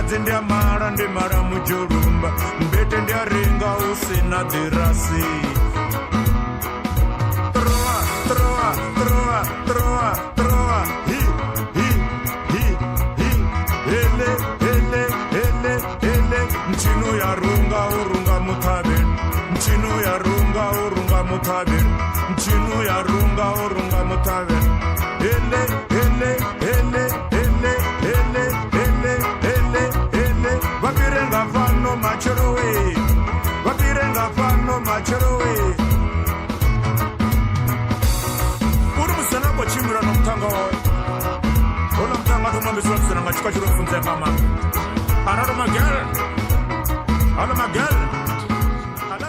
Mufumakadzi ndi a mala, ndi mala mudzhulumba. Mbete ndi a ringa hu si na ḓirasi. Troa, troa, troa, troa, troa. Hi, hi, hi, hi. Hele, hele, hele, hele. Mtshino ya runga, u runga muthavheli. Mtshino ya runga, u runga muthavheli. Mtshino ya runga, u runga muthavheli. Hele, hele, hele, hele, hele, hele, hele, hele. Vha fhire nga fhano matshelo we. Vha fhire nga fhano matshelo we. Uri musidzana a khou tshimbila na muṱhannga wawe. Houḽa muṱhannga a thoma ambisiwa musidzana nga tshikwa tshi ro funzea nga maanḓa. Aralo magel. Alo magel. Ala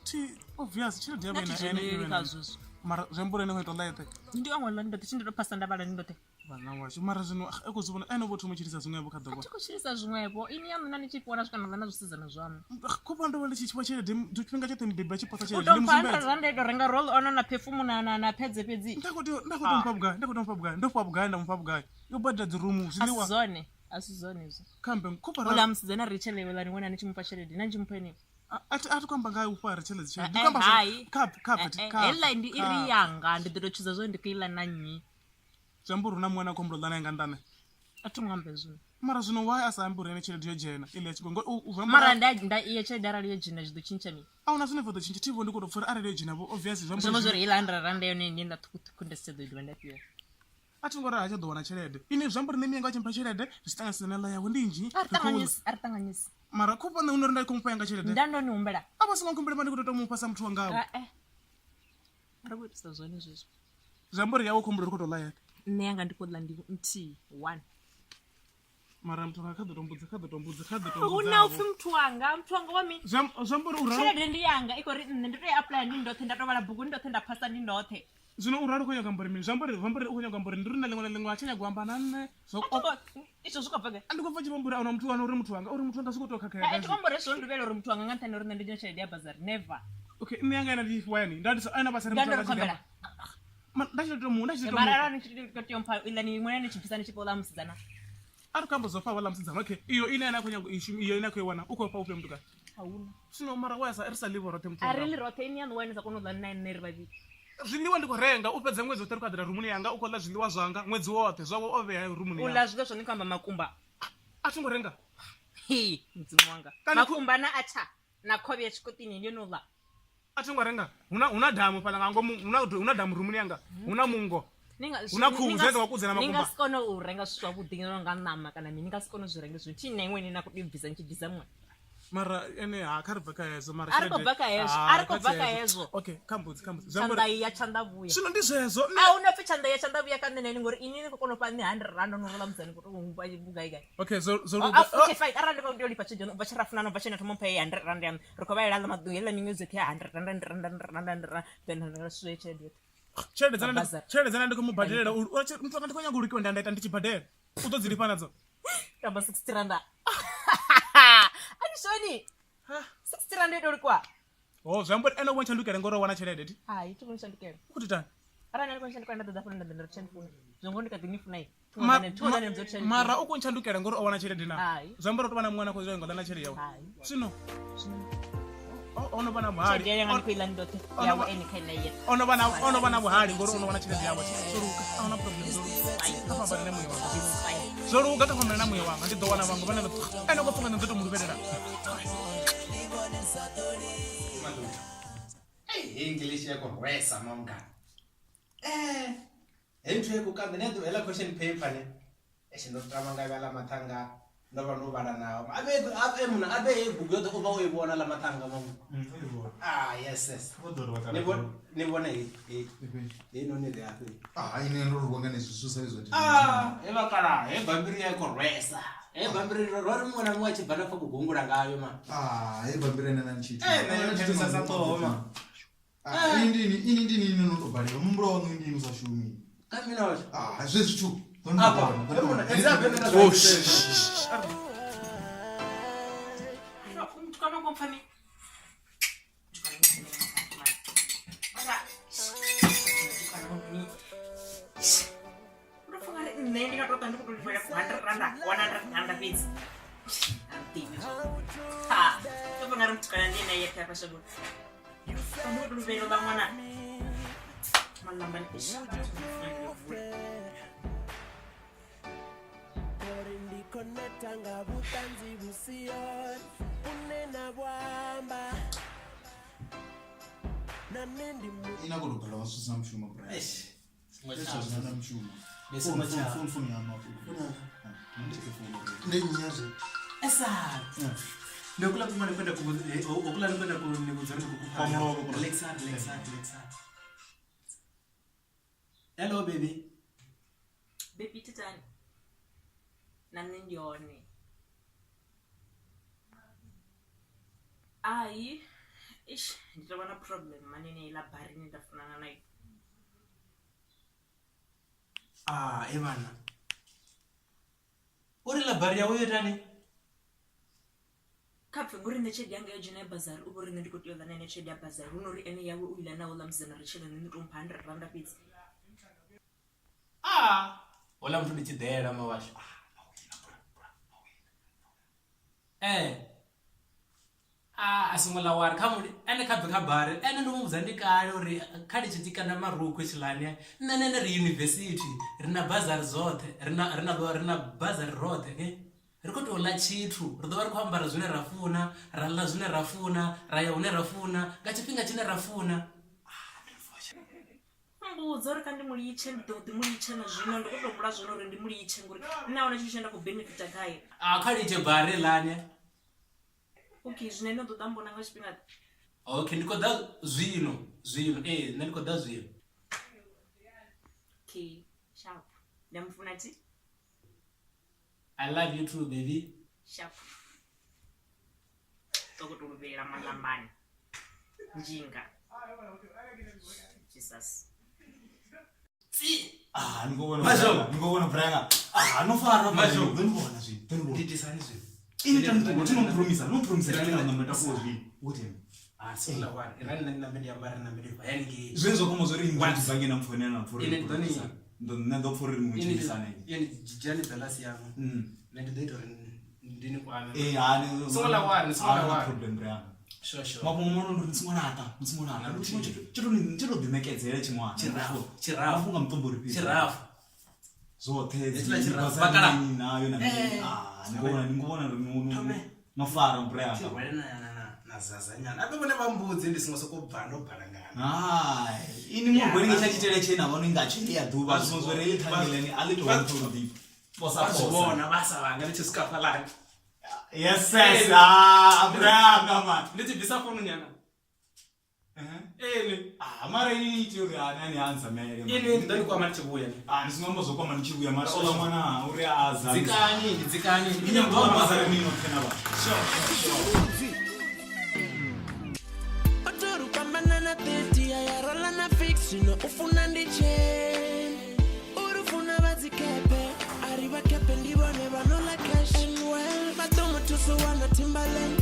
Thi obvious tshelede ya Nṋe thi vhena ene dzheneleli iwe kha na- zwezwo. Mara zwi amba uri ene khou ita ḽa eṱhe. Ndi o ṅwalela ndi ndoṱhe tshi ndi to phasa nda vhala ndi ndoṱhe. Vhana washu mara zwino e khou zwi vhona ene vho thoma u tshilisa zwiṅwevho kha ḓuvha. Thi khou tshilisa zwiṅwevho ini yaṋu na ni tshi fhiwa na swika na ḽa na zwisidzana zwaṋu. Khofha ndo vha ndi tshi tshifha tshelede tshifhinga tshoṱhe mubebi a tshi posa U tshelede tou ndi mpha musumbedza. 100 rand ito renga roll on na perfume na na na phedze fhedzi. Nda khou tea nda khou tea u mufha vhugai nda khou tea u mufha vhugai ndo fhiwa vhugai nda mufha vhugai yo badela dzi rumu A si zwiḽiwa zwone a si zwone hezwo. khambe khofha Uḽa musidzana Rachel uḽa ni ṅwana ni tshi mufha tshelede na ni tshi mufha yeneyo. A thi a thi khou amba nga u fha ri tshelede tshelede ndi Eh, khou amba hai. kha kha Eh, eh, kha Heiḽa ndi iri yanga ndi ḓo tou tshuza zwone ndi khou iḽa na nnyi. Zwi amba uri hu na muṅwe ane a khou humbula u ḽa nae nga nnḓa nṋe. A thi ngo amba hezwo. Mara zwino why a sa ambi uri ene tshelede yo dzhena iḽa ya tshikolo u zwi amba Mara nda nda iyo tshelede arali yo dzhena zwi ḓo tshintsha mini? A huna zwine zwa ḓo tshintsha thi vho ndi khou tou pfha uri arali yo dzhena vho obvious zwi amba Zwi amba zwori heiḽa 100 rand yone ine nda ṱhukhuṱhukhu nda si tsha ḓo i dovha nda fhiwa. A thi ngo ri ha tsha ḓo wana tshelede ini zwi amba uri nṋe mianga a tshi mpha tshelede zwi tshi ṱanganyisa na ḽa yawe ndi nnzhi. A ri ṱanganyisi a ri ṱanganyisi. Mara khou vhona uri nda khou mufha yanga tshelede. Nda ndo ni humbela. A vha songo nkhumbela ndi khou tou mufha sa muthu wanga. Eh eh. Ri khou itisa zwone zwezwo. Zwi amba uri yawe khou humbula uri khou tou ḽa yeṱhe. Nṋe yanga ndi khou ḽa ndi nthihi one. Mara muthu wanga kha ḓo to mbudza kha ḓo to mbudza kha ḓo to mbudza. Hu na upfhi muthu wanga muthu wanga wa mini? Zwi amba uri u ralo. Tshelede ndi yanga i khou ri nṋe ndi tou i apply ndi ndoṱhe nda tou vhala bugu ndi ndoṱhe nda phasa ndi ndoṱhe. Zwino u ralo u khou nyaga amba uri mini? Zwi amba uri zwi amba uri u khou nyaga amba uri ndi uri na ḽiṅwe na ḽiṅwe ha tsha nyaga u amba na nṋe. Zwo Izwo zwi khou bva gai? Ndi khou pfa tshi vho amba uri ahuna muthu wana uri muthu wanga uri muthu wanga zwi khou tou khakhea. Hai, thi khou amba uri hezwo nduvhela uri muthu wanga nga nṱhani ha uri nṋe ndi na tshelede ya bazari never. Okay, nṋe yanga ina ndi ifhiwa yani. Nda ndi sa ena vha sa ri Nda muthu ndo ri wanga tshi ḓi khombela. amba. Ma- Nda tshi tou mu nda tshi tou Mara mu. arali ni tshi tou tea u mpha iḽa ni ṅwana ni tshi bvisa ni tshi fha uḽa musidzana. A ri khou amba zwo fha vhaḽa musidzana. Okay, iyo ine ene a khou nyaga u i shumi iyo ine a khou i wana u khou fha ufhio mutukana. Ahuna. Zwino mara wa sa ri sa ḽi vho roṱhe muthu A ri wanga. ḽi roṱhe ini yaṋu wine sa kona u ḽa na nṋe ri vhavhili. Zwiḽiwa ndi khou renga u fhedza ṅwedzi woṱhe ri khou eḓela rumuni yanga u khou ḽa zwiḽiwa zwanga ṅwedzi woṱhe zwawe o vhea rumuni U ḽa zwiḽiwa zwa ni khou amba makumba. A thi ngo renga. Hei mudzimu wanga. Kana khu- Makumba na atsha na khovhe ya tshikoṱini ndi yone u ḽa. A thi ngo renga. Huna huna damu fhaḽa nga ngomu huna huna damu rumuni yanga. Huna mungo. Ni nga Huna khuhu ni nga dzine dza vha kudzela ni nga makumba. si kone u renga zwithu zwavhuḓi no nga ṋama kana mini ni nga si kone u zwi renga zwithu thi na iṅwe ine na khou tea u bvisa ni tshi bvisa muṅwe. Mara ene ha kha ri bve kha hezwo mara A ri khou bva kha hezwo, a ri khou bva kha hezwo. Okay, kha mbudzi kha mbudzi. Zwi amba Tshanḓa uri iya tshanḓa vhuya. zwino ndi zwezwo nṋe A huna pfi tshanḓa iya tshanḓa vhuya kha nṋe na ini ngori ini ni khou kona u fha nṋe 100 rand no rola mudzani khou tou mpha vhugai gai. Okay, zwo zwo Oh, luga. okay fine arali ndi khou tea u lifha tshelede yaṋu, u bva tshe ra funana u bva tshe na thoma u mpha heyi 100 rand yaṋu ri khou vhalela aḽa maḓuvha heiḽa miṅwedzi yoṱhe ya 100 rand 100 rand 100 rand 100 rand then ra swika tshelede yoṱhe. Tshelede dzana Mabazara. tshelede dzana ndi khou mu badelela u muthu wanga ndi khou nyaga u lukiwa nda nda ita ndi tshi badela. U ḓo dzi lifha nadzo. Tamba 60 rand. A ni shoni. 60 rand yo tou lukwa. Oh, zwi amba uri ene u vho ntshandukela ngori o wana tshelede thi. Hai, thi khou ntshandukela. U khou tou itani? Arali nda khou ntshandukela nda ḓo ḓa fhano nda ḓa nda ri tsha ndifuna. Zwi ngo ndi kha ḓi ni funa. Mara u khou ntshandukela ngori o wana tshelede na. Hai. Zwi amba uri u tou vha na muṅwe ane a khou nga ḓa na tshelede yawe. Hai. Zwino o no vha na vhuhali. Tshelede yanga ndi khou iḽa ndi ndoṱhe. Yawe ene kha iḽa yeṱhe. O no vha na o no vha na vhuhali ngori o no wana tshelede yawe. Zwo luga, a huna problem zwo luga. Kha fhambane na muya wanga. Zwo luga kha fhambane na muya wanga ndi ḓo wana vhaṅwe vhane vha ene khou pfha nga nṋe ndo tou mu luvhelela. Hey, English ya ku rhwesa mamngani. Eh, heyi nthu ya ku kambe ne hela question paper ne. Eish ndo tama nga vhala mathanga ndo vha ndo vhala nao. Abe abe muna abe heyi bugu yoṱhe u vha u i vhona ḽa mathanga mamu. Ah, yes yes. Ni vhone ni vhone heyi heyi. Heyi noni ri afhi. Ah, ine ndo ri vhonga nezwi zwithu sa izwo ndi. Ah, he vhakala he bambiri ya khou rwesa. He bambiri ro ri muṅwe na muṅwe a tshi bva na pfa ku gungula ngayo ma. Ah, he bambiri ene na ntshithu. Eh, na yo thusa sa ṱhoho ma. Ah, ini ndini ini ndini ini no to balelwa muhumbulo waṋu ini ni sa shumi. Kha mina washu. Ah, zwe zwithu. Apa, he muna example na Oh, shh, shh, shh. Muthu kana u mpfa mini? Ndo pfa nga ri nṋe ndi nga to ndo ṱwa ndi khou tou lifhela 100 randa 100 randa fhedzi. A ḓivhi zwo. Ha, ndo vhona uri mutukana ndi ene yeṱhe hafha shangoni. Ndi khou tou luvhela uḽa ṅwana. Malambani eish. Uri ndi connecta nga vhuṱanzi vhusioni vhune na vhuamba na nṋe ndi mu Ina khou tou balelwa zwithu zwi sina mushumo Brian. Eish, songo Hezwi tsha. zwi sina mushumo. Ndi songo Phone, tsha. phone, phone yaṋu afho. Ah, ni teke phone. Ndi nnyi yazwo? Esa. Ndokula kumane kwenda ku okula kwenda ku nivhudza uri ndi khou Kwa mulovha kula. Relaxa, relaxa, relaxa. Hello baby. Baby titani. Na nṋe ndi hone. Ai, ish, ndi tou vha na problem mani ine iḽa bari ine nda funana nayo. Ah, e vhana. Uri ḽa bari yawe yo itani? Kha pfhe ngori nṋe tshelede yanga yo dzhena ya bazari u vho ri nṋe ndi khou tea u ḽa na ene tshelede ya bazari hu no uri ene yawe u iḽa na houḽa musidzana ri tshelede nṋe ni tou mpha 100 randa fhedzi. Ah, hola muthu ndi tshiḓela mawashu. Eh. Ah, a songo ḽa wari kha muli ene kha bve kha bari ene ndo mu vhudza ndi kale uri kha litshe tshikanda marukhu hetshiḽani nṋe na ene ri yunivesithi ri na bazari dzoṱhe ri na ri na ri na bazari roṱhe ne ri khou tou ḽa tshithu ri ḓo vha ri khou ambara zwine ra funa ra ḽa zwine ra funa ra ya hune ra funa nga tshifhinga tshine ra funa. Mbudza uri kha ndi mu litshe ndi ḓo ḓi mu litsha na zwino ndi khou tou humbula zwone uri ndi mu litshe ngori nṋe ahuna tshithu tshine nda khou benefita khae. A kha litshe bari heḽani. Okay zwino ene u ḓo ḓa mbona nga tshifhinga ḓe? Okay ndi khou ḓa zwino zwino ee nṋe ndi khou ḓa zwino. Okay sharp ndi a mu funa thi. I love you too baby. Sharp. Ṱo khou tou luvhelela malambani. Njinga. Jesus. Tsi. Ah, ni khou vhona Mazhou. Ni khou vhona Brian. Ah, no fara Mazhou. Ḓo ni vhona zwino. Ḓo ni vhona. Ndi itisani zwino? Ini tani ṱuwa, thi no mpromisa, no mpromisa tshifhinga nga meta for zwino. What him? Ah, songo ḽa wari. Irani nṋe ndi nambe ndi ambare nambe ndi bva haningei. Zwine zwa kwama zwori ni What? ndi bange na mpfone na pfori. Ini ndi ḓo ni- Ndo nṋe ndo pfori ni mutshilisane. Ini dzhiani balance yaṋu. Nṋe ndi ḓo ita uri ndi ni kwame. Eh, ha ni Songo ḽa wari, songo ḽa Ha, wari. problem Brian. Sure, sure. Mafhungo mono ndi uri ni songo laṱa, ni songo laṱa. Ndi tshiṅwe tshithu tshi to ni tshi to ḓiṋekedzele tshiṅwana. Tshirafu, tshirafu. Mafhungo a mutombo uri fhedzi. Tshirafu. Zwoṱhe Hetshiḽa tshirafu. dzi Vhakala. bazari nayo na mini. Eh. Ah, ni khou vhona ni khou vhona uri Thome. no fara Brian. Tshi hwale na na na na zazanyana. Ape vhone vha mbudze ndi songo sokou bva ndo balangana. Hai, ini murwele nga tsha tshitele tshe na vhona inga tshe ya ḓuvha zwiṅwe zwo ri ṱhangeleni a ḽi tou vha muthu ḓi posa Vha zwi posa. vhona vha sa vhanga ndi tshi swika hafhaḽani. Yes yes, ah, Brian man. Ndi tshi bvisa founu nyana. Ini. Ah, mara ini iti uri ani ani anzamele. Ini ndi ḓo ni kwama ndi tshi vhuya. Ah, ndi songo amba zwo kwama ndi tshi vhuya mara ola mwana uri a za. Dzikani, ndi dzikani. Ndi nyanga u bazari ni no khena vhathu. O tou ri kwambana na 30 ya ya rola na fix zwino u funa ndi chain uri funa vha dzikepe a ri vha kepe ndi vhone vha no ḽa cash and well vha ḓo mu thusa u wana Timberland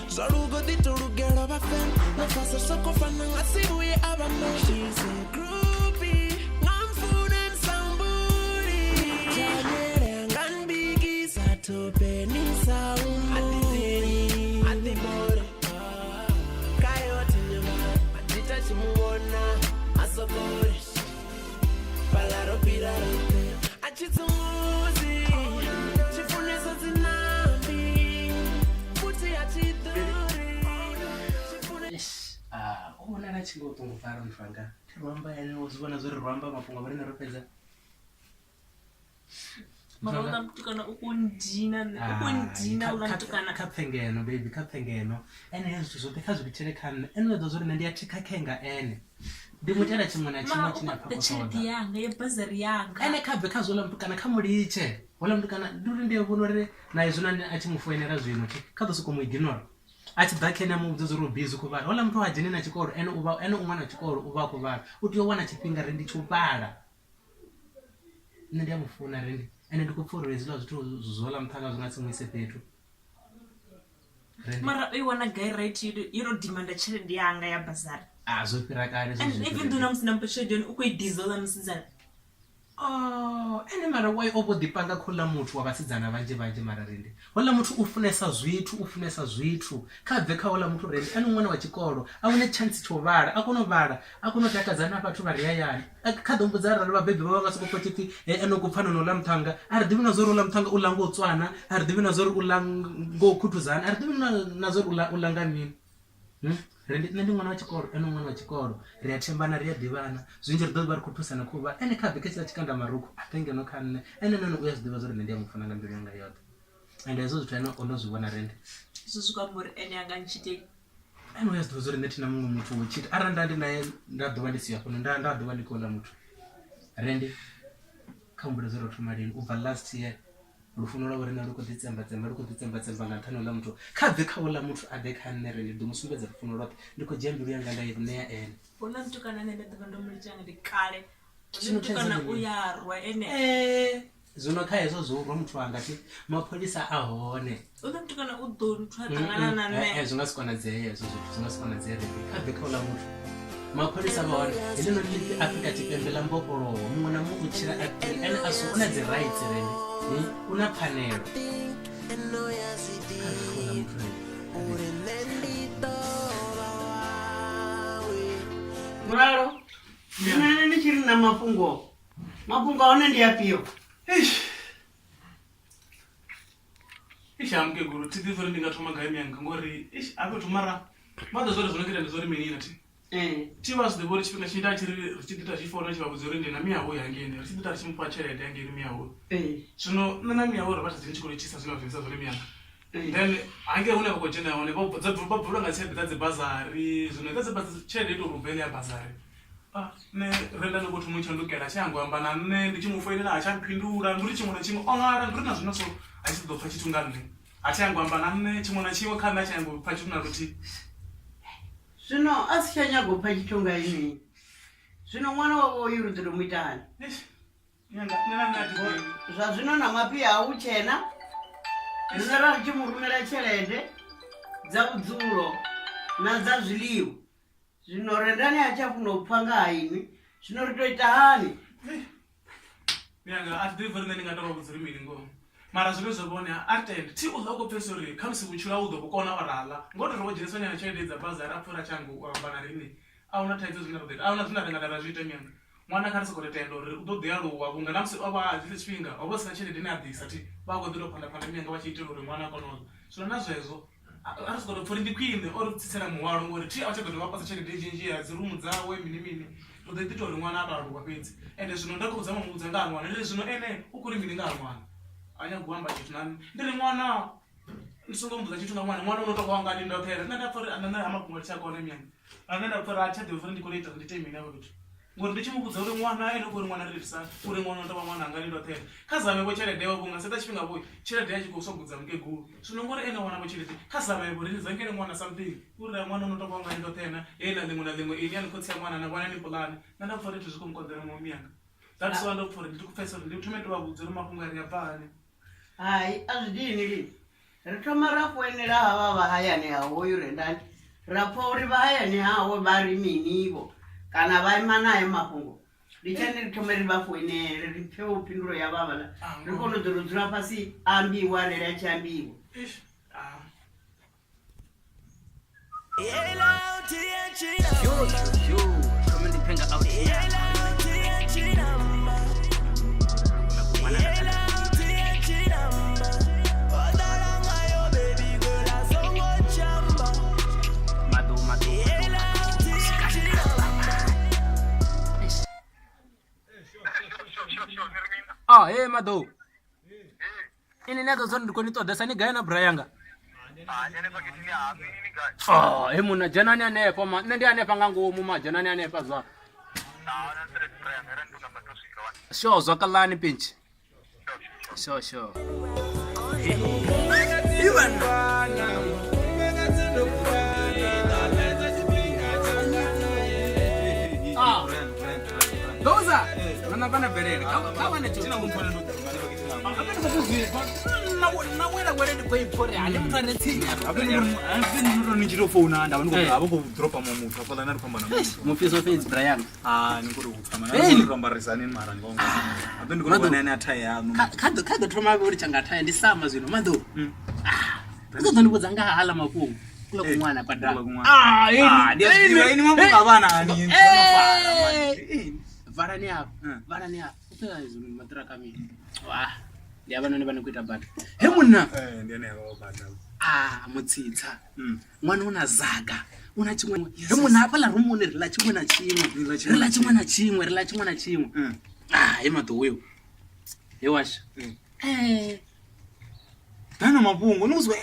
zwa lugo ḓi tou lugelwa vha fan no fasa soko fana nga si vhuye a vha man. She's a groupie, nga mfuna nsambuli Daniele anganibikisa thopenisa umuli Adibore kayotinyama matita chimuona asokore palaropirarite achitsumuzi chifuneso dzinambi futhi achidhuri Eish, ah, u vhonala tshi ngo ṱungufhala muthu wanga. Thi ro amba ene wo zwi vhona zwo ri ro amba mafhungo a vhorine ro fhedza. Mara uḽa mutukana u khou ndina nṋe, u khou ndina uḽa mutukana. Kha pfengeno baby, kha pfengeno. Ene hezwi zwithu zwoṱhe kha zwi vhitshele kha nṋe. Ene u ḓo zwa uri nṋe ndi a thikha khenga ene. Ndi mu itela tshiṅwe na tshiṅwe Mara u tshine a khou pfa ṱoḓa khou tshelede ṱoḓa. yanga ya bazari yanga. Ene kha bve kha zwo ḽa mutukana kha mulitshe. Hoḽa mutukana ndi uri ndi a vhona uri naye zwino ane a tshi mu foinela zwino thi kha ḓo sokou mu ignore. A tshi ḓa kha ene a mu vhudza zwa uri u busy u khou vhala. Hoḽa muthu ha dzheni na tshikolo ene u vha ene u ṅwana wa tshikolo u vha a khou vhala. U tea u wana tshifhinga ri ndi tshi u vhala. Nṋe ndi a mu funa Rindi ende ndi khou pfha uri hezwiḽa zwithu zwo ḽa muṱhannga zwi nga si mu ise fhethu. Rindi Mara o i wana gai right yo to demanda tshelede yanga ya bazari. a zwo fhira kale And even though na musi nda mupha tshelede yone u khou i diza uḽa musidzana. Oh, ene mara why o vho ḓipanga khouḽa muthu wa vhasidzana vhanzhi vhanzhi mara Rindi. Houḽa muthu u funesa zwithu, u funesa zwithu. Kha bve kha houḽa muthu Rindi, ene ṅwana wa tshikolo, a wane chance tsho vhala, a kone u vhala, a kone u takadza na vhathu vha re hayani. Kha ḓo mbudza arali vhabebi vhawe vha nga sokou pfa tshipfi he ene u khou pfana na houḽa muṱhannga, a ri ḓivhi na zwa uri houḽa muṱhannga u ḽa ngo tswana, a ri ḓivhi na zwa uri u ḽa ngo khuthuzana, a ri ḓivhi na zwa uri u ḽa nga mini. Hmm? Ri nṋe ndi ṅwana wa tshikolo, ene u ṅwana wa tshikolo. Ri a thembana, ri a ḓivhana. Zwinzhi ri ḓo vha ri khou thusana khou vha. Ene kha bve kha tshiḽa tshikanda marukhu a ḓe ngeno kha nṋe. Ene na ene u a zwi ḓivha zwa uri nṋe ndi a mu funa nga mbilu yanga yoṱhe. Ende hezwo zwithu ene o no zwi vhona Rende. Hezwo zwi khou amba uri ene a nga ntshiteli. Ene u a zwi ḓivha zwa uri nṋe thi na muṅwe muthu wo tshita. Arali nda ndi nae nda ḓo vha ndi siho hafhanoni nda nda ḓo vha ndi khou ḽa muthu. Rende kha humbule zwe ro thoma lini u bva last year Lufuno lwa vhoriṋe lu khou ḓi tsemba-tsemba, lu khou ḓi tsemba-tsemba nga nṱhani ha uḽa muthu. Kha bve kha uḽa muthu a ḓe kha nṋe, ri ndi ḓo mu sumbedza lufuno lwoṱhe. Ndi khou dzhia mbilu yanga nda i ṋea ene. Houḽa mutukana nṋe nda ḓo vha ndo mu litsha nga ndi kale. Houḽa Zwino thaidzo mutukana ndi u mini? ya rwa ene. Ee, zwino kha hezwo zwo rwa muthu wanga thi, mapholisa a hone. Houḽa mutukana u ḓo nthwa a ṱangana na Eh, nṋe. zwi nga si konadzee hezwo zwithu, zwi nga si konadzee Rebe. Kha bve kha uḽa muthu. Mapholisa vha hone. Heḽinoni ḽi pfi Afrika Tshipembe ḽa mbofholowo. Muṅwe na muṅwe u tshila a free. Ene a so u na dzi rights Rende. U na pfanelo. Kha bve kha uḽa muthu Rende. Kha bve. Mulalo, nṋe ndi tshi ri na mafhungo, mafhungo a hone ndi afhio? Eish. Eish ha mukegulu thi ḓivhi uri ndi nga thoma gai mianga ngori eish a fhethu mara vha ḓo zwori zwo no kho itea ndi zwori mini na thi. Thi vha zwi ḓivha uri tshifhinga tshinzhi nda tshi ri ri tshi ḓi ita tshi founa tshi vha vhudza uri ndi na miyahoyu hangeini ri tshi ḓi ita ri tshi mufha tshelede hangeini miyahoyu. Zwino nṋe na miyahoyu ri vha sa dzheni tshikolo tshisa zwine vha zwi bvisa zwone miyanga. Then hangei hune vha khou dzhena hone vha vha bvula nga tshelede dza dzi bazari zwino dza dzi bazari tshelede i tou ri u bva ya bazari. Nṋe Rendani u khou thoma u tshandukela ha tsha nyanga u amba na nṋe ndi tshi mu foinela ha tsha mphindula ndi uri tshiṅwe na tshiṅwe o ṅala ndi uri na zwino so a tshi ḓo pfha tshithu nga nṋe ha tsha nyanga u amba na nṋe tshiṅwe na tshiṅwe kha nṋe ha tsha nyanga u pfha tshithu na luthihi. Zwino a si tsha nyaga u pfha tshithu nga inwi zwino ṅwana wawe hoyu ri ḓo tou mu ita hani? Nyanga nṋe na nṋe a thi ḓivhi. Zwa zwino na mafhi a hu tshena riṋe ra ri tshi mu rumela tshelede dza vhudzulo na dza zwiḽiwa Zwino Rendani ha tsha funa u pfa nga ha inwi, zwino ri tou ita hani? Mianga a thi ḓivhi uri nṋe ndi nga tou vha vhudza uri mini ngoho mara zwine zwa vhone a ri tende thi u ḓo khou pfhesesa uri khamusi vhutshilo a u ḓo vhu kona o raḽa ngo tou ri wo dzhenisa nyana tshelede dza bazari a pfha uri a tsha ngo u amba na riṋe a huna thaidzo zwine ra ḓo ita a huna zwine ra nga ḓa ra zwi ita mianga ṅwana kha ri sokou ri tenda uri u ḓo ḓi aluwa vhunga na musi o vha a tshetsho tshifhinga ho vha hu si na tshelede ine a ḓisa thi vha khou ḓi tou phanḓa phanḓa mianga vha tshi itela uri ṅwana a kone u ḽa zwino na zwezwo A ri sokou tou pfha uri ndi khwine o ri tsitsela muhwalo ngori thi a tsha ḓo dovha a pasa tshelede nnzhi nnzhi ya dzi rumu dzawe mini mini ri ḓo ḓi ita uri ṅwana a to aluwa fhedzi ende zwino nda khou zama u mu vhudza nga ha ṅwana ndi ri zwino ene u khou ri mini nga ha ṅwana ha nyagi u amba tshithu na nṋe ndi ri ṅwana ni songo mbudza tshithu nga ṅwana ṅwana u no tou vha wanga ndi ndoṱhe nṋe nda pfha uri nṋe ha mafhungo a thi tsha kona mianga nṋe nda pfha uri a thi tsha ḓivha uri ndi khou ita uri ndi ite mini hafha fhethu. Ngori ndi tshi mu vhudza uri ṅwana ene u khou ri ṅwana ri lifhisa uri ṅwana u tou vha ṅwananga ni ndoṱhe kha zame vho tshelede vho vhunga sedza tshifhinga vho tshelede ya tshi khou swagudza mukegulu zwino ngori ene wana vho tshelede kha zame vho ri zangele ṅwana something uri ra ṅwana no tou vha wanga ni ndoṱhe na heiḽa ḽiṅwe na ḽiṅwe ini ani khotsi ya ṅwana na vhona ni pulane nṋe nda pfha uri zwithu zwi khou nkonḓela muṅwe miyanga that's why ndo pfha uri ndi khou pfhesesa uri ndi thome ndi vha vhudze uri mafhungo a ri a bva hani. Hai a zwi dini lini Ri thoma ra foinela havha vha hayani ha hoyu Rendani ra pfa uri vha hayani hawe vha ri mini-vho kana vha ima nae mafhungo. Litshani ri thome ri vha foinele ri pfe vho phindulo ya vha havhaḽa ri kone u ḓo tou dzula fhasi a ambiwa arali a tshi ambiwa. Yo, yo, thome ndi pfe nga out yanga. Maḓou, maḓou, maḓou, maḓou. Ah, hey maḓou. Ini ni a ḓo ndi khou ni ṱoḓesa ni gai na bra yanga? Oh, he munna dzhenani hanefha ma nṋe ndi hanefha nga ngomu ma dzhenani hanefha zwa. Sure zwa kalani pinch. Sure sure. Ah. Doza, nana bana bvelela. Kha wane tshithu. Na wela wele ndi khou ipfa uri hani muthu a re tsini afha. Ni tshi tou founa nda vha ndi khou vha khou dropa muṅwe muthu hafhaḽa nda ndi khou amba na muthu. Mufhiso fhedzi Brian. Ah, ni khou tou pfa mara Hey. ni tou ambarisani mara ngoho. Habe ndi khou Maḓo. vhona ene a thai yaṋu. Kha ḓo kha ḓo thoma vhe uri tshanga thaya ndi sama zwino maḓo. Ah, u ḓo ḓo ni vhudza nga ha aḽa mafhungo. Kula kuṅwana kwa Kuḽa kuṅwana. Ah, Ah, ndi a zwi ḓivha, ini mafhungo a vhana hani, Eh. no fara, mani. Valani afha. Valani afha. U fhela zwino maṱiraka mini. Wa. Ndi havha noni vha ni khou ita bada. He munna. Eh, ndi ene vha bada. Ah, mutsitsa. Ṅwana una zaga. Una tshiṅwe. He munna hafhaḽa rumuni ri ḽa tshiṅwe na tshiṅwe. Ri ḽa tshiṅwe na tshiṅwe, ri ḽa tshiṅwe na tshiṅwe. Ah, he maḓo uyo. He washa. Eh. Dana mafhungo, ni uzwe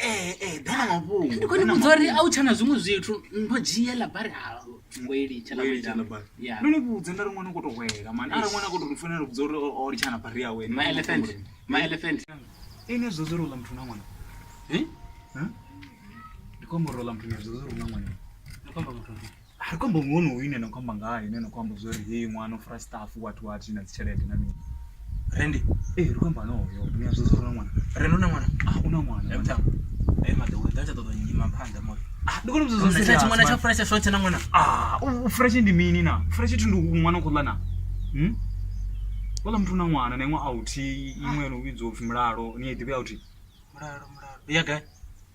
dana mafhungo. Ndi khou ni vhudza uri a u tshana zwiṅwe zwithu ndo dzhia ḽa bari ha ngo i litsha ḽa muita. Yeah. Ndo ni vhudza nda ri ṅwana u khou tou wela mani. Arali ṅwana a khou tou fanela vhudza uri o litshana bari yawe. My elephant. My elephant. Ine zwo zwo ri uḽa muthu na ṅwana. Eh? Ndi khou amba uri uḽa muthu ni zwo zwo ri una ṅwana. Ndi khou amba muthu. A ri khou amba ngono uyu ine na khou amba ngayo ine na khou amba zwo ri heyi ṅwana u fara staff what what na dzi tshelede na mini. Rendi. Eh, ri khou amba noyo. Ni zwo zwo ri una ṅwana. Rendi una ṅwana. Ah, una ṅwana. Eh, muthango. Eh, maḓo, ḓa tsha ṱoḓa nyima phanḓa mo. Ah, ndi khou ni vhudza zwo Tsha serious. tshiṅwana tsha man. fresh zwo na ṅwana. Ah, u fresh ndi mini na? Fresh thi ndi ṅwana u khou ḽa na. Ola muthu una ṅwana na iṅwe out iṅwe no vhidzwa upfi Mulalo, ni a i ḓivha out. Mulalo, mulalo. Ya gai?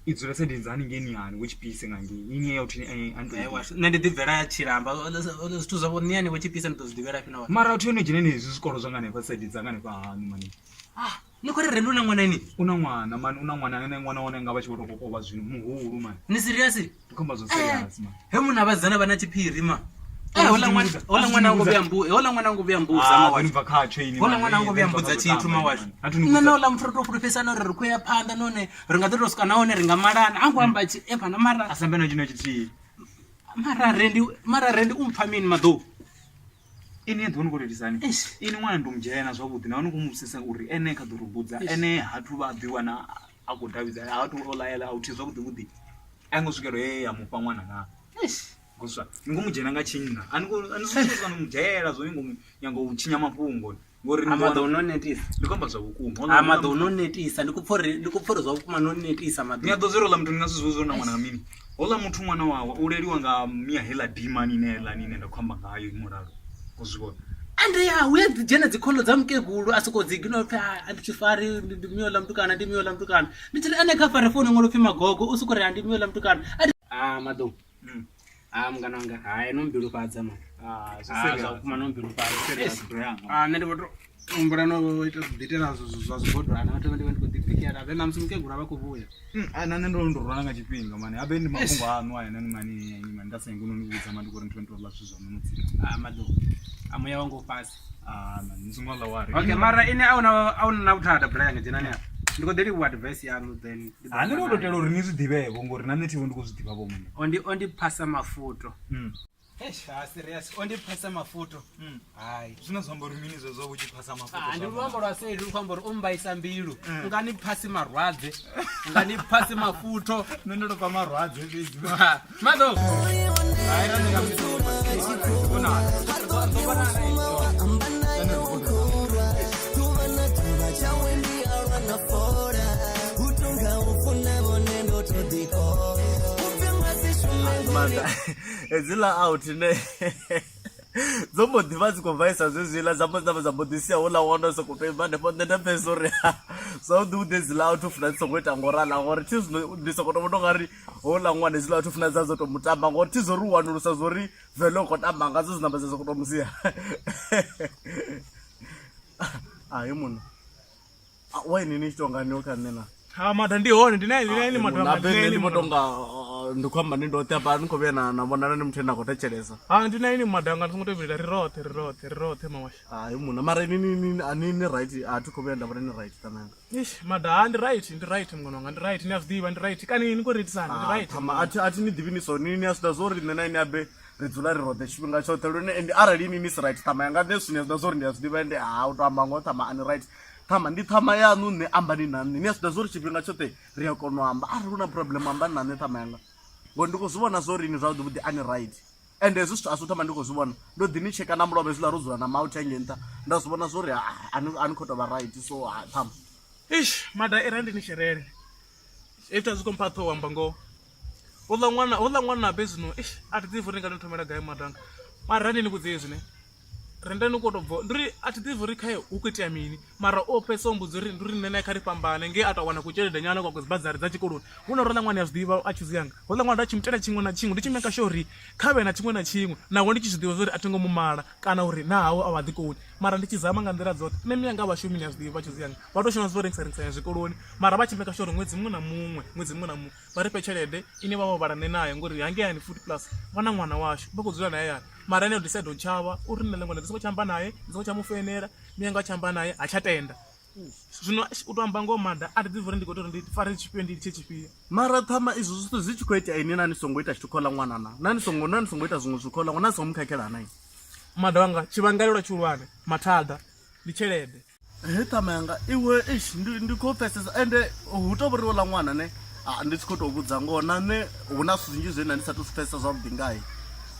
I dzula saidi dza haningei ni hani vho Tshipise nga ngei. Ini ya out ni a Eh, washu. Nṋe ndi ḓi bvela ya tshilamba. Zwithu zwa vho ṋeani vho Tshipise ndi ḓo zwi ḓivhela fhi na wa. Mara out yo dzhena hezwi zwikolo zwa nga hanefha saidi dza nga hanefha haṋu mani. Ah, ni khou ri Rendi una ṅwana ini? Una ṅwana mani, una ṅwana ane ṅwana wane nga vha tshi vho tou kokovha zwino muhulu mani. Ni serious? Ndi khou amba zwa serious mani. He munna vhasidzana vha na tshiphiri ma. Eh, hola ṅwana, hola ṅwana ngo vhuya mbu, hola ṅwana ngo vhuya mbudza ma washu. bva khatsho ini. Hola ṅwana ngo vhuya mbudza tshithu ma washu. Nṋe na hola muthu ro tou fhulufhedzisana uri ri khou ya phanḓa nahone ri nga ḓi tou swika nahone ri nga malana. A ngo amba tshi eh bana mara A sambe na tshino tshithihi. mara Rendi mara Rendi u mpfa mini maḓou? Ini ya ḓo ni khou tou Eish. Ini ṅwana ndi mu dzhena zwavhuḓi nahone khou mu vhudzisa uri ene kha ḓo ri vhudza ene hathu vha ḓi wana a khou davhidzana hathu o laela a uthi zwavhuḓi vhuḓi. A ngo swikela he ya mufha ṅwana na. Eish. Ngoswa ni ngo mu dzhena nga tshinna. A ni ngo a ni swika no mu dzhela zwo ni ngo nyanga u tshinya mafhungo. Ngori ni Maḓou no netisa. Ndi khou amba zwa vhukuma. Ah, maḓou no netisa. Ndi khou pfa uri ndi khou pfa uri zwa vhukuma no netisa maḓou. Ni a ḓo zwi uri ola muthu ni nga zwi zwi na ṅwana nga mini. Hola muthu ṅwana wawe u leliwa nga mia heiḽa dimani ine heiḽani ine nda khou amba ngayo Mulalo. Ngo zwi vhona. Ande ya hu ya ḓi dzhena dzi kholo dza mukegulu a soko dzi gino pfi a ndi tshifari ndi miola mutukana ndi miola mutukana. Ndi tshi ri ane kha fare founu ṅwalo pfi magogo u soko ri a ndi miola mutukana. Ah maḓou. Ah mungana wanga hai no mbilufhadza man. Ah, zwi Ah serious. zwa vhukuma no mbilufhadza. Serious bro. Ah nṋe ndi vho to humbula no ita ḓitela zwa zwibodwana vhathu ndi vha ndi khou ḓi bikela vhe ṋamusi mukegulu a vha khou vhuya. A na nṋe ndo ndo rwana nga tshifhinga mani. Habe ndi mafhungo aṋu aya nani mani ni mani nda sa ngo no ni vhudza mani ndi khou ri ndo ḽa zwithu zwa no tsika. Ah maḓou. A muya wanga u fhasi. Ah man, ni songo ḽa wari. Okay, mara ine a una na vhuthada Brian dzhenani afha. Ndi khou ḓi livhuwa advice yaṋu then. ndi ḓo Ha nṋe ndo amba tou naye. tela uri ni zwi ḓivhevho ngori na nṋe thivho ndi khou zwi ḓivha vho muṋe. Ondi ondi phasa mafuto. Eish, ha serious. Ondi phasa mafuto. Hai. Zwine zwa amba uri mini zwezwo vhu tshi phasa mafuto. Ah, ndi luambo lwa seli lu khou amba uri u mbaisa mbilu. Nga ni phasi marwadze. Nga ni phasi mafuto. Nṋe ndo tou pfa marwadze fhedzi. Maḓo. Hai ra ndi nga Manda hedziḽa out ne dzo mbo ḓi vha dzi khou bvaisa zwezwiḽa dza mbo dza mbo ḓi sia houḽa ṅwana o sokou tou ima hanefho nṋe nda pfhesesa uri zwavhuḓi vhuḓi hedziḽa out funa dzi songo ita ngo ralo ngori thi zwino ndi sokou tou vhona ungari houḽa ṅwana hedziḽa out funa dza dzo tou mutamba ngori thi zwo ri wanulusa zwo ri vele u khou tamba ngadzo dzi namba dza sokou tou musia. Hai munna why ni ni tshi tonga ni kha nṋe na Ha mada ndi hone ndi na ini mada na bene ndi vho tonga ndi khou amba ni ndoṱhe hafha ni khou vhuya na na vhonala ni muthu ane a khou thetshelesa. Ha ndi na ini mada nga songo to vhilela ri roṱhe ri roṱhe ri roṱhe mawasha. Hai munna mara ini ni a ni ni right a thi khou vhuya nda vhona ni right ṱananga. Eish mada ha ndi right ndi right mngwana wanga ndi right ni a zwi ḓivha ndi right kani ni khou ri itisani ndi right. Thama a thi a thi ni ḓivhi ni so ni ni a zwi ḓivha zwo ri nṋe na ini abe ri dzula ri roṱhe tshifhinga tshoṱhe lune and arali ini ni si right ṱhama yanga nṋe zwithu ni a zwi ḓivha zwo uri ndi a zwi ḓivha ende ha u to amba ngoho ṱhama a ni right. Ṱhama ndi ṱhama yaṋu nṋe ambani na nṋe ni a zwi ḓivha zwo uri tshifhinga tshoṱhe ri a kona u amba arali hu na problem ambani na nṋe ṱhama yanga ngori ndi khou zwi vhona zwo uri ini zwavhuḓi vhuḓi a ni right. Ende hezwi zwithu a si u thoma ndi khou zwi vhona ndo ḓi ni tsheka na mulovha hezwiḽa ro dzula na mauthi hangei nṱha nda zwi vhona zwo uri a ni khou tou vha right so ṱhama. Ish, mada i randi ni sherele. Ita zwi kompha ṱhoho amba ngoho. Houḽa ṅwana, houḽa ṅwana be zwino, ish, a thi ḓivhi uri ndi nga to thomela gai madanga. Mara randi ni vhudze hezwi ne. Renda ni khou tou bva, ndi uri a thi ḓivhi uri khae hu khou itea mini, mara o fhedzisa o mmbudza uri ndi uri nṋe nae kha ri fhambane nge a tou wana kutshelede nyana kwa dzibazari dza tshikoloni. Hu no uri houḽa ṅwana ni a zwi ḓivha a tshuzi yanga, houḽa ṅwana nda tshi mutela tshiṅwe na tshiṅwe ndi tshi maker sure uri kha vhe na tshiṅwe na tshiṅwe naho ndi tshi zwi ḓivha zwa uri a thi ngo mu mala kana uri na hawe a vha ḓikoni mara ndi tshi zama nga nḓila dzoṱhe. Nṋe mianga a vha shumi ni a zwi ḓivha tshuzi yanga, vha tou shuma zwo rengisa rengisanya zwikoloni mara vha tshi maker sure uri ṅwedzi muṅwe na muṅwe ṅwedzi muṅwe na muṅwe vha ri fhe tshelede ine vha vho vhala nṋe nayo ngori hangei hayani futhi plus vha na ṅwana washu vha khou dzula naye hayani mara ene o decide u tshavha uri nṋe ṅwana ndi songo tsha amba naye ndi songo tsha mu foinela mianga a tshi amba naye ha tsha tenda zwino u to amba ngoho mada a thi ḓivhi uri ndi khou tea uri ndi fare tshifhio ndi litshe tshifhio mara ṱhama izwo zwithu zwi tshi khou itea ini na ni songo ita tshithu khola ṅwana na na ni songo na ni songo ita zwiṅwe zwithu khola ṅwana na ni songo mu khakhela na mada wanga tshivhangalelwa tshihulwane mathada ndi tshelede He ṱhama yanga iwe eish ndi ndi khou pfesesa ende hu tou vhori houḽa ṅwana ne ndi tshi khou tou vhudza ngoho na nṋe hu na zwithu zwinzhi zwe nda ndi sa tu zwi pfesesa zwavhuḓi ngae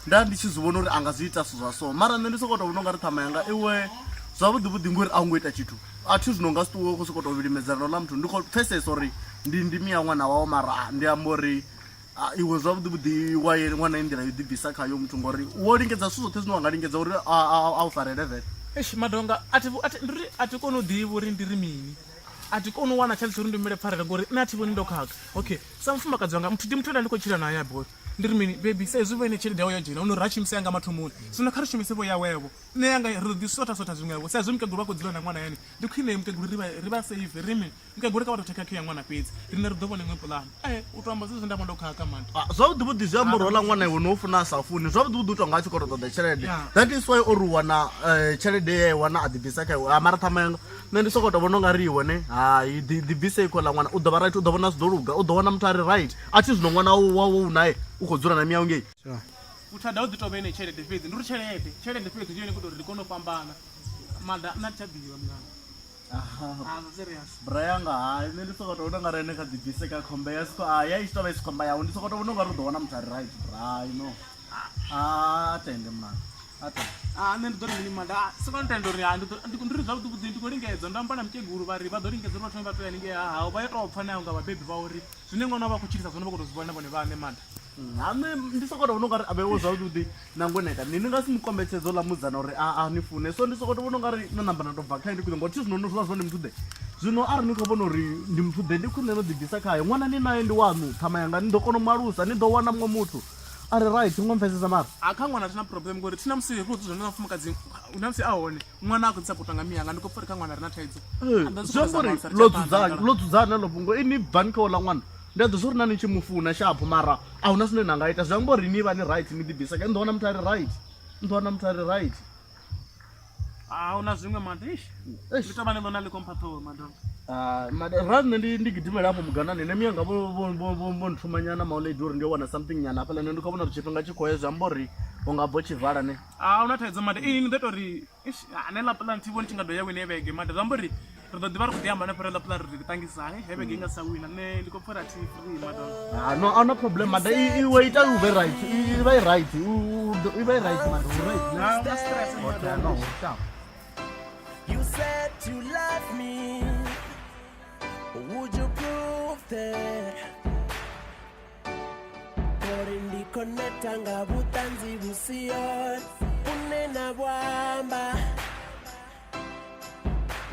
nda ndi tshi zwi vhona uri a nga zwi ita zwithu zwa so mara nṋe ndi sokou tou vhona ungari ṱhama yanga iwe zwavhuḓi vhuḓi ngori a u ngo ita tshithu a thi zwino nga si ṱuwe u khou sokou tou vhilimedzana na houḽa muthu ndi khou pfesesa uri ndi ndimi ya ṅwana wau mara ndi amba uri Ah, iwe zwavhuḓi vhuḓi wa ye ṅwana i nḓila yo ḓibvisa khayo muthu ngori wo lingedza zwithu zwoṱhe zwine wa nga lingedza uri a u farele vele eish madonga a thi a thi ndi uri a thi koni u ḓivha uri ndi ri mini a thi koni u wana chance uri ndi humele pfarelo ngori nṋe a thi vhoni ndo khakha okay sa mufumakadzi wanga muthu ndi muthu ane ndi khou tshila naye aboy ndi ri mini baby sa izwi vhene tshelede yawe yo dzhena huno ra shumisa yanga mathomoni zwino kha ri shumise vho yawevho nṋe yanga ri ḓo ḓi sota sota zwiṅwevho sa izwi mukegulu vha khou dzula na ṅwana yani ndi khwine mukegulu ri vha save ri mini Mukegulu kha vha tou thekha khe ya ṅwana fhedzi riṋe ri ḓo vhona iṅwe pulane. Eh, u tou amba zwezwo nda vha ndo khakha mani. Ah, zwavhuḓi vhuḓi zwi amba uri houḽa ṅwana iwe no funa a sa funi zwavhuḓi vhuḓi u tou nga a tshi khou tou ṱoḓa tshelede Yeah. that is why o ri u wana eh, tshelede ye a i wana a ḓibvisa kha iwe Ah, mara ṱhama yanga nṋe ndi sokou tou vhona u nga ri iwe ne hai ḓi ḓibvise kho ḽa ṅwana u ḓo vha right u ḓo vhona zwi ḓo luga u ḓo wana muthu a ri right a thi zwino ṅwana wawe u naye u khou dzula na miyawe ngei Vhuthada hu ḓi tou vha ine tshelede fhedzi ndi uri tshelede tshelede fhedzi ndi yone i khou ita uri ri kone u fhambana mada nṋe a thi tsha ḓivha mngana. Ah, zwa serious. Bra yanga hai nṋe ndi sokou tou vhona u nga ri ene kha ḓibvise kha khomba ya siko ya i tshi tou vha i si khomba yawe ndi sokou tou vhona u nga ri u ḓo wana muthu a ri right bra you know a tende mna a tende Ah, nṋe ndi ḓo ri mini mada Ah, soko ntenda uri ah, ndi ḓo- ndi ndi ri zwavhuḓi vhuḓi ndi khou lingedza ndo amba na mukegulu vha ri vha ḓo lingedza uri vha thome vha ṱuwe haningei ha hao vha yo tou pfa nayo nga vhabebi vha uri zwine ṅwana vha khou tshilisa zwone vha khou tou zwi vhona vhone vhaṋe mada Ha nṋe ndi sokou tou vhona ungari a vheiwe zwavhuḓi nangwe na ita mini ni nga si mu kombetshedze uḽa mudzana uri a ni fune so ndi sokou tou vhona ungari no namba na tou bva khae ndi khwine ngori thi zwino zwiḽa zwone muthu ḓe zwino arali ni khou vhona uri ndi muthu ḓe ndi khwine no ḓibvisa khae ṅwana ni naye ndi waṋu ṱhama yanga ni ḓo kona u malusa ni ḓo wana muṅwe muthu a re right ngo mpfesesa mara a kha ṅwana thina problem ngori thina musi ri khou dzudzanya na mufumakadzi na musi a hone ṅwana a khou ḓi sapotwa nga miyanga ndi khou pfa uri kha ṅwana ri na thaidzo zwi amba uri ḽo dzudzanya ḽo dzudzanya ḽo fhungo ini bvani kha uḽa ṅwana ndi a ḓi zwa uri na ni tshi mu funa shapho mara a huna zwine na nga ita zwi amba uri ni vha ni right ni ḓibvisa kha ni ḓo wana muthu a ri right ni ḓo wana muthu a ri right a huna zwiṅwe mada eish ndi tovha ni ḽona ḽi kompha ṱhoho madam Ah, ra nṋe ndi ndi gidimela hafho muganani nṋe miyanga vho vho vho vho vho nthuma nyana maoledi uri ndi yo wana something nyana hafhaḽa nṋe ndi khou vhona uri tshifhinga tshi khou ya zwi amba uri u nga bva u tshi vala ne a huna thaidzo mada ini ni ḓo ita uri Eish, ane ḽa plan thi vhoni tshi nga ḓo ya wina vhege mada zwi amba uri ri ḓo ḓivha ri khou ḓi amba hanefho ḽa plan ri ḓi ṱangisa hani he vhege i nga sa wina nṋe ndi khou pfha uri a thi free mada Ah, no a no problem mada iwe ita u vhe right i vha i right i vha i right mada u right ne Ah, una stress okay no sharp You said you love me. Would you prove that? Uri ndi connecta nga vhuṱanzi vhusioni vhune na vhuamba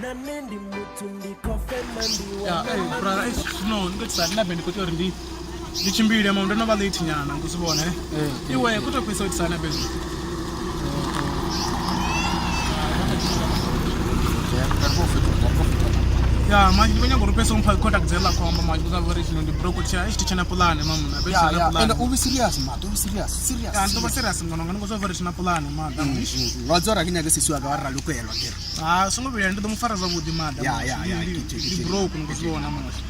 na nṋe ndi muthu ndi khou fema ndi wa zwino ndi khou tsisa nna be ndi khou tea uri ndi ndi tshimbile ma ndo no vha late nyana ndi zwi vhona eh iwe ku tou fhisa u itisa na be ya manje ndi khou nyaga uri fhese umpha contact dze ḽa khomba manje kuza uri zwino ndi broke tsha tshi tshena pulane mamuna be Yeah, tshena yeah. pulane And u be serious mate, u be serious, serious. ya ndo vha serious ngwana ngwana ngo zwa uri tshena pulane mada Wa tswa ra ke nyake sesi wa ka wa ralokelwa ke re. ha songo vhila ndi ḓo mu fara zwavhuḓi mada Ya, ya, ya, ndi ke tje, ke ndi tje. broke ngo zwi vhona manje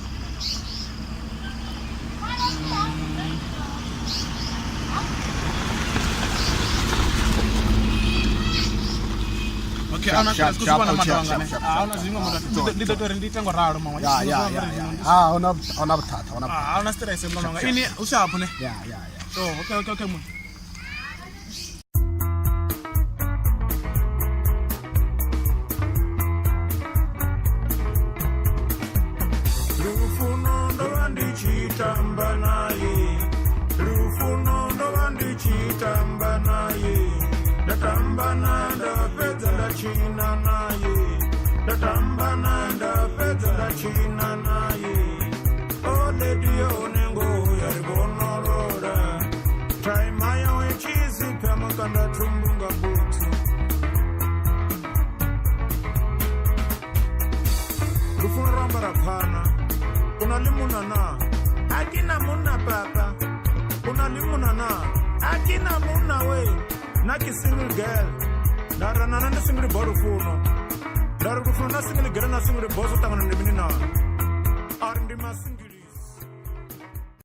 Okay, Sharp, ana sharp, stress sharp, kusi vhona sharp, madonga sharp, ne. sharp, Ah, sharp, una zwiṅwe madonga. Ndi ḓo tou ri ndi ite ngo ralo maṅwe. Ya, ya, ya, ya. Ha, ona ona bothata, ona bothata. Ah, una stress mngani wanga. Ini usharp ne. Ya, ya, ya. So, okay, okay, okay mun. tshina naye nda tamba naye nda fhedza nda tshina naye o lady yone ngoho ya ri vhonolola thaima yawe tshizipha mukanda thumbu nga butsu lufuno lwo ambara phana u na ḽi muna na a ke na munna papa u na ḽi muna na a ke na munna we na ke single girl nda ri nana ndi single boy lufuno nda ri lufuno na single girl na single boy zwo ṱangana ndi mini na a ri ndi masingili.